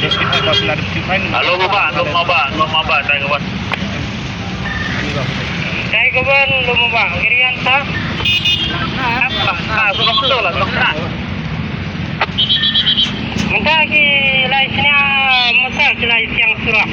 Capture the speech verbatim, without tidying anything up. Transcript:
Halo, Baba, halo, Baba, halo, Baba, Tiger One. Tiger One, halo, Baba, Girian, sa? Sa, sa, sa, sa, sa. Mynta ki lai sini, ah, masa ki lai siang surah.